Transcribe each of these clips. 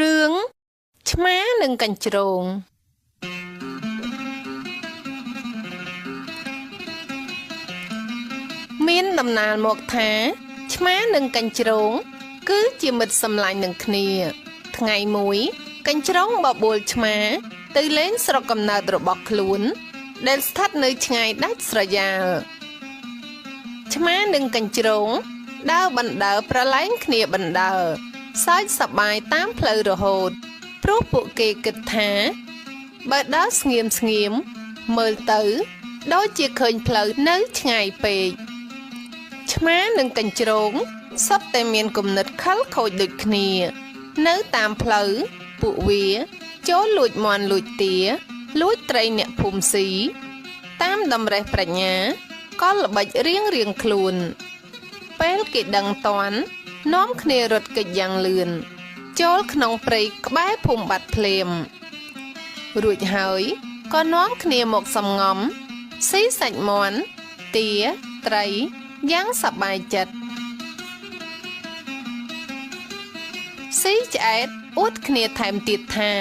រឿងឆ្មានិងកញ្ជ្រោងមានដំណាលមកថាឆ្មានិងកញ្ជ្រោងគឺជាមិត្តសម្លាញ់នឹងគ្នា ថ្ងៃមួយកញ្ជ្រោងបបួលឆ្មា ទៅលេងស្រុកកំណើតរបស់ខ្លួន ដែលស្ថិតនៅឆ្ងាយដាច់ស្រយាលឆ្មានិងកញ្ជ្រោងដើរបណ្ដើរប្រឡែងគ្នាបណ្ដើរសើចសប្បាយតាមផ្លូវរហូត ព្រោះពួកគេគិតថា បើដើរស្ងៀមស្ងៀមមើលទៅ ដូចជាឃើញផ្លូវនៅឆ្ងាយពេកឆ្មានិងកញ្ជ្រោងសុទ្ធតែមានគំនិតខិលខូចដូចគ្នា នៅតាមផ្លូវពួកវា ចូលលួចមាន់លួចទាលួចត្រីអ្នកភូមិស៊ីតាមតម្រេះប្រាជ្ញាក៏ល្បិចរៀងរៀងខ្លួន ពេលគេដឹងតាន់នាំគ្នារត់គេចយ៉ាងលឿន ចូលក្នុងព្រៃក្បែរភូមិបាត់ភ្លាមរួចហើយក៏នាំគ្នាមកសំងំស៊ីសាច់មាន់ទាត្រីយ៉ាងសប្បាយចិត្តស៊ីឆ្អែតអួតគ្នាថែមទៀតថា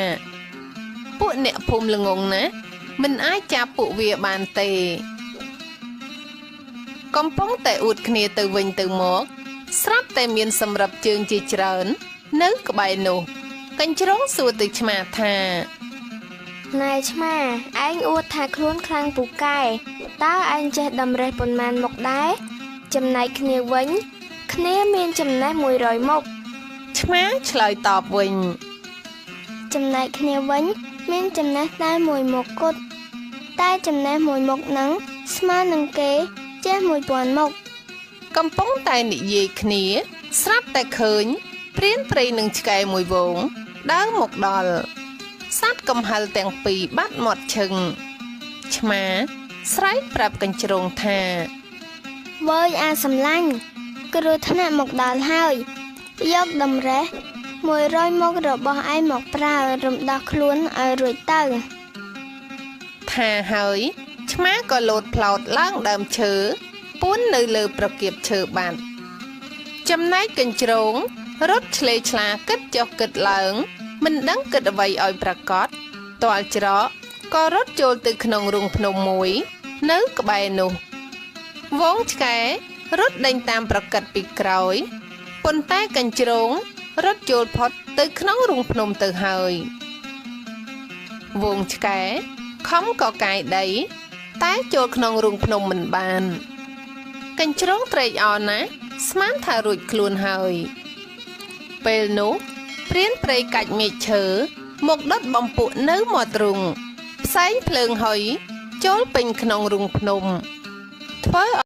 ពួកអ្នកភូមិល្ងងណាស់មិនអាចចាប់ពួកវាបានទេ កំពុងតែអួតគ្នាទៅវិញទៅមក ស្រាប់តែមានសម្រាប់ជើងជាច្រើន នៅក្បែរនោះកញ្ជ្រោងសួរទៅឆ្មាថាណែឆ្មាឯងអួតថាខ្លួនខ្លាំងពូកែតើឯងចេះតម្រេះប៉ុន្មានមុខដែរចំណែកគ្នាវិញ គ្នាមានចំណេះ100មុខឆ្មាឆ្លើយតបវិញចំណែកគ្នាវិញ មានចំណេះតែមួយមុខគត់តែចំណេះមួយមុខនឹងស្មើនឹងគេចេះ1000មុខកំពុងតែនិយាយគ្នា ស្រាប់តែឃើញព្រានព្រៃនឹងឆ្កែមួយហ្វូងដើរមកដល់សត្វកំហិលទាំងពីរបាត់មាត់ឈឹងឆ្មាស្រែកប្រាប់កញ្ជ្រោងថាវើយអាសម្លាញ់គ្រោះថ្នាក់មកដល់ហើយយកតម្រេះ100មុខរបស់ឯងមកប្រើរំដោះខ្លួនឲ្យរួចទៅថាហើយឆ្មាក៏លោតផ្លោតឡើងដើមឈើពួននៅលើប្រគៀបឈើបាត់ចំណែកកញ្ជ្រោងរត់ឆ្លេឆ្លាគិតចុះគិតឡើង មិនដឹងគិតអ្វីឲ្យប្រាកដទាល់ច្រកក៏រត់ចូលទៅក្នុងរូងភ្នំមួយ នៅក្បែរនោះហ្វូងឆ្កែរត់ដេញតាមប្រកិតពីក្រោយប៉ុន្តែកញ្ជ្រោងរត់ចូលផុតទៅក្នុងរូងភ្នំទៅហើយហ្វូងឆ្កែខំក៏កាយដី តែចូលក្នុងរូងភ្នំមិនបាន កញ្ជ្រោងត្រេកអរណាស់ស្មានថារួចខ្លួនហើយពេលនោះព្រានព្រៃកាច់មែកឈើមកដុតបំពក់នៅមាត់រូងផ្សែងភ្លើងហុយចូលពេញក្នុងរូងភ្នំធ្វើ